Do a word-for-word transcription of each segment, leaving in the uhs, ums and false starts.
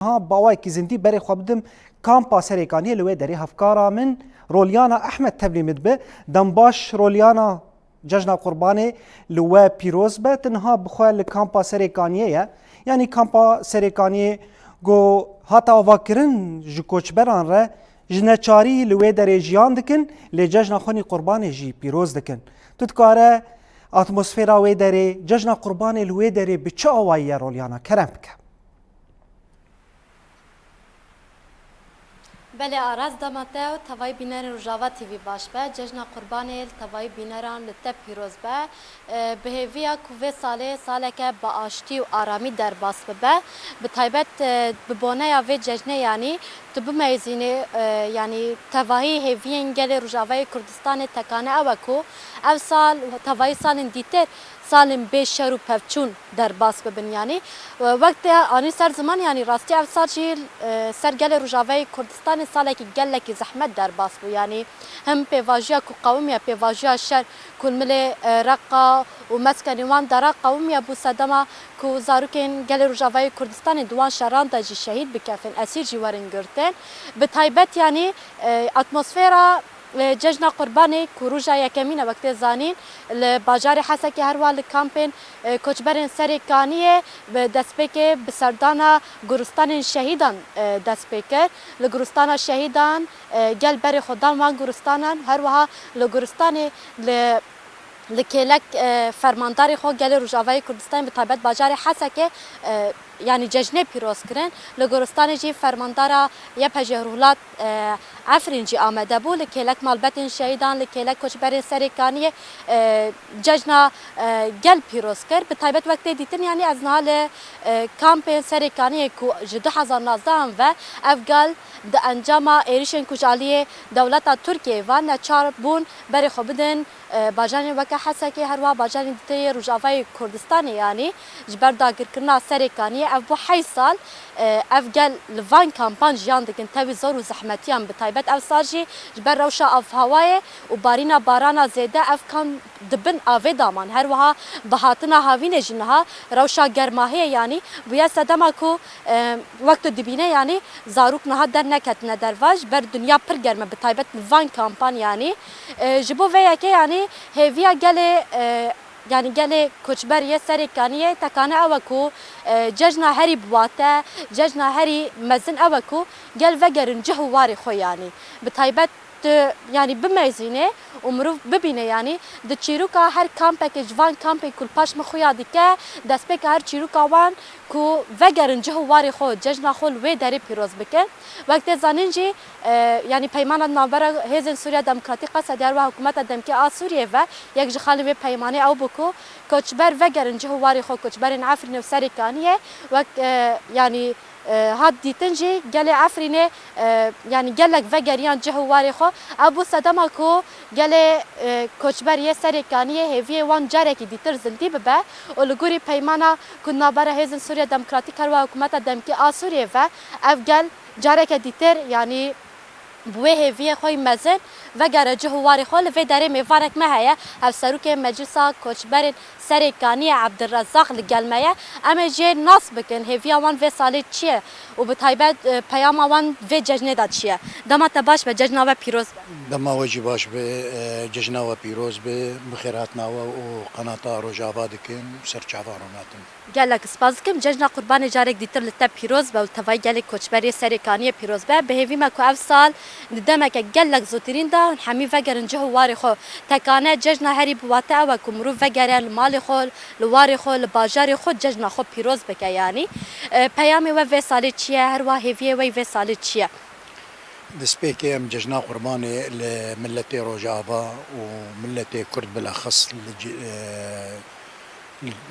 niha bi awayekî zindî berê xwe bidim kampa Serêkaniyê, li wê derê hevkara min Rolyana Ehmed tevlî min dibe. Dem baş Rolyana, cejna Qurbanê li we pîroz be. Tu niha bi xwe li kampa Serêkaniyê ye. Yanî kampa Serêkaniyê ku hate avakirin ji koçberan re, ji neçarî li wê derê jiyan dikin, lê cejna xwe nî Qurbanê jî pîroz dikin. Tu dikare atmosfera wê derê, cejna Qurbanê li wê derê bi çi awayî ye Rolyana? Kerem bike. Belê Aras, dema te û tevayî bînerên Rojava T V baş be. Cejna Qurbanê li tevayî bîneran li te pîroz be. E, bi hêviya ku vê salê saleke bi aştî û aramî derbas bibe. Bi taybet, e, bi boneya vê cejnê, yanî tu bimeyzînê, e, yanî tevahî hêviyên gelê Rojavayê Kurdistanê tekane ew e ku ev sal, tevahî salên dîtir, salên bê şer û pevçûn derbas bibin, yanî, e, wek te anî ser ziman, yanî rastî ev sal jî, e, ser gelê Rojavayê Kurdistanê salekî gelekî zehmet derbas bû, yanî him pêvajoya ku qewimiye, pêvajoya şer ku li milê, e, Reqa û meskenên wan dera qewimiye, bû sedema ku zarokên gelê Rojavayê Kurdistanê di wan şeran de jî şehîd bikefin, esîr jî werin girtin. Bi taybet, yanî, e, atmosfera, e, cejna Qurbanê ku roja yekemîn e, wek tê zanîn, li bajarê Hesekê, her wiha li kampên, e, koçberên Serê Kaniyê bi destpêkê bi serdana goristanên şehîdan, e, dest pê kir. Li goristana şehîdan, e, gel berê xwe dan van goristanan, her wiha li goristanê li, li kêlek, e, fermandarê xwe gelê Rojavayê Kurdistanê, bi taybet bajarê Hesekê, e, yanî cejnê pîroz kirin. Li goristanê jî fermandara Y P J Rûhlat, e, Efrîn jî amade bû. Li kêlek malbetên şehîdan, li kêlek koçberên Serê Kaniyê, e, cejna, e, gel pîroz kir. Bi taybet wek tê dîtin, yanî ez niha li, e, kampên Serê Kaniyê ku ji du hezar nozdehan ve ev gel di encama êrişên ku ji aliyê dewleta Tirkiyeyê ve neçar bûn berê xwe bidin, e, bajarên weke Hesekê, her wiha bajarên dîtir yê Rojavayê Kurdistanê, yanî ji ber dagirkirina Serê Kaniyê ev bû heyş sal, e, ev gel li van kampan jiyan dikin, tevî zor û zehmetiyan, bi taybet ev sal jî ji ber rewşa avhewayê û barîna barana zêde ev kamp di bin avê de man. Her wiha bi hatina havînê jî niha rewşa germahiyê, yanî bûye sedema ku, e, wek tu dibîne, yanî zarok niha derneketine derva, ji ber dinya pir germ e, bi taybet li van kampan, yanî, e, ji bo vê yekê, yanî hêviya gelê, e, yanî gelê koçber yê Serê Kaniyê tekane ew e ku, e, cejna herî bi wate, cejna herî mezin ew e ku gel vegerin cih û warê xwe, yanî bi taybet tu, yanî bimeyzînê û mirov bibîne, yanî di çîroka her kampekê ji van kampên ku li paş min xuya dike, destpêka her çîroka wan ku vegerin cih û warê xwe, cejna xwe li wê derê pîroz bikin. Wek tê zanîn jî, e, yanî peymana di navbera Hêzên Sûriya Demokratîk, Qesedê, her wiha hikûmeta demkî a Sûriyê ve, yek ji xalên vê peymanê ew bû ku koçber vegerin cih û warê xwe, koçberên Efrînê û Serê Kaniyê, wek, e, yanî, e, hat dîtin jî gelê Efrînê, e, yanî gelek vegeriyan cih û warê xwe. Ew bû sedema ku gelê, e, koçber yê Serê Kaniyê hêviyê wan carekî dîtir zindî bibe û li gorî peymana ku navbera Hêzên Sûriya Demokratîk, her wiha hikûmeta demkî a Sûriyê ve ev gel careke dîtir, yanî bi wê hêviyê xwe yî mezin vegere cih û warê xwe. Li vê derê mêvanek me heye, Hevserokê Meclisa Koçberên Serê Kaniyê Ebdulrezaq li gel me ye. Em ê jê nas bikin, hêviya wan vê salê çi ye û bi taybet, e, peyama wan vê cejnê de çi ye. Dema te baş be, cejna we pîroz be. Dema we jî baş be, e, cejna we pîroz be, bi xêr hatina we û qenata Rojava dikim, ser çavan rûnatim. Gelek spas dikim. Cejna Qurbanê carek dîtir li te pîroz be û tevayî gelê koçberê Serê Kaniyê pîroz be. Bi hêvî me ku ev sal di demeke gelek zûtirîn de hûn hemî vegerin cih û warê xwe. Tekane cejna herî bi wate ew e ku mirov vegere li malê xwe, li warê xwe, li bajarê xwe cejna xwe pîroz bike yanî. E, peyamê we vê salê çi ye? Her wiha hêviyê we yî vê salê çi ye? Destpêkê em cejna Qurbanê li miletê Rojava û miletê Kurd bilexis li ci-, e,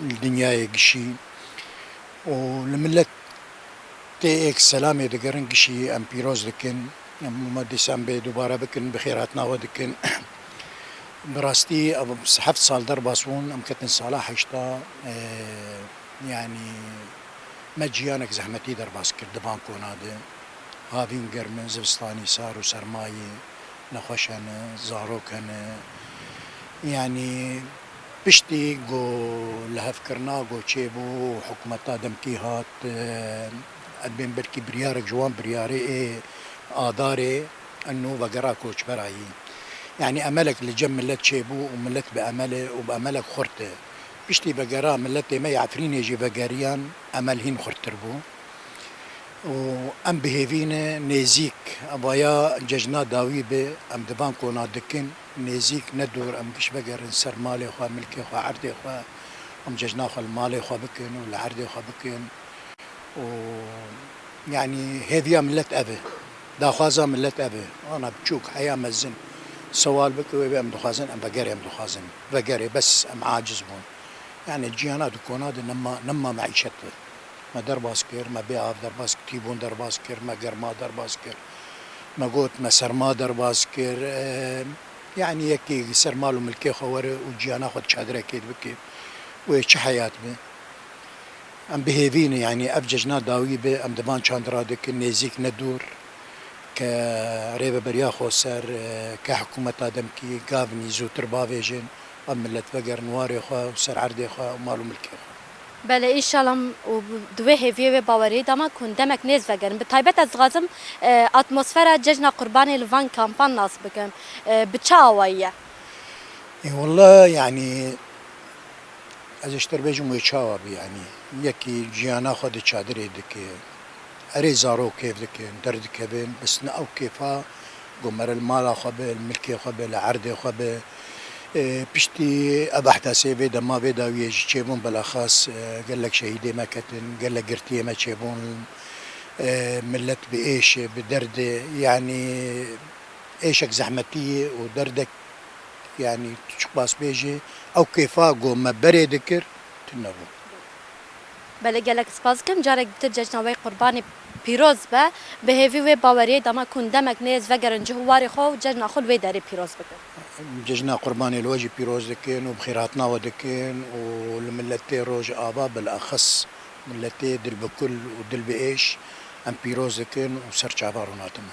li dinyayê gişî û li miletê êk selamê digerin gişî em pîroz dikin. Em hema dîsa em bê dubare bikin, bi xêr hatina we dikin. Bi rastî ev heft sal derbas bûn, em ketin sala heşta, e, yanî me ciyanek zehmetî derbas kir di van kona de. Havîn germ in, zivistanî sar û sermayî nexweş hene, zarok hene. Yanî piştî ku lihevkirina ku çêbû û hikûmeta demkî hat, e, Em bên belkî biryarek ji wan biryarê ê adarê eno vegera koçberayî. Yanî emelek li cem millet çêbû û millet bi emel e û bi emelek xurt e. Piştî vegera milletê me yê Efrînê jî vegeriyan emel hîn xurttir bû. Û em bi hêvî ne nêzîk vaya cejna dawî be, em di van kona dikin, nêzîk ne dûr em giş vegerin ser malê xwe, milkê xwe, erdê xwe, em cejna xwe li malê xwe bikin û li erdê xwe bikin. Û yanî hêviya millet ev e. Daxwaza millet ev e. Ana biçûk, heya mezin. Sewal bike wê bê em dixwazin, em vegerê em dixwazin. Vegerê bes em aciz bûn. Yanî ciyana di kona de nema, nema meîşet e. Me derbas kir, me bê av derbas kir, tîbûn derbas kir, me germa derbas kir. Me got, me serma derbas kir. E, yanî yekî ser mal û milkê xwe were û ciyana xwe di çadirekê de bike. Wê çi heyat be? Em bi hêvî ne, yanî ev cejna dawî be, em di van çandira dikin, nêzîk ne dûr, ke rêveberiya xweser, ke hikûmeta demkî gavnî zûtir bavêjin, ev millet vegerin warê xwe û ser erdê xwe û mal û milkê xwe. Belê, înşallah û di wê hêviyê wê baweriyê de me ku hûn demek nêz vegerin. Bi taybet ez dixwazim, e, atmosfera Cejna Qurbanê li van kampan nas bikim. E, bi çi awayî ye? Ê, wele, yanî, ez ê ji te re bêjim wê çawa bî, yanî, yekî ciyana xwe di çadirê dike, erê zarok kêf dikin, derdikevin, bes ne ew kêfa ku mere li mala xwe be, li milkê xwe be, li erdê xwe be. Ê, piştî ev ehdasê vê dema vê dawiyê jî çêbûn, bilaxas, e, gelek şehîdê me ketin, gelek girtiyê me çêbûn, e, millet bi êş e, bi derd e, yanî êşek zehmetî ye û derdek, yanî tu çiqas bêjî, ew kêfa ku me berê dikir, tune bû. Belê, gelek spas dikim. Carek ditir cejna we Qurbanê pîroz be. Bi hêvî wê baweriyê de me ku hûn demek nêz vegerin cih û warê xwe û cejna xwe li wê derê pîroz bikin. Cejna Qurbanê li we jî pîroz dikin û bi xêrhatina we dikin û li miletê Rojava bilaxis miletê dil bi kul û dil bi êş em pîroz dikin û ser çava rûnatime.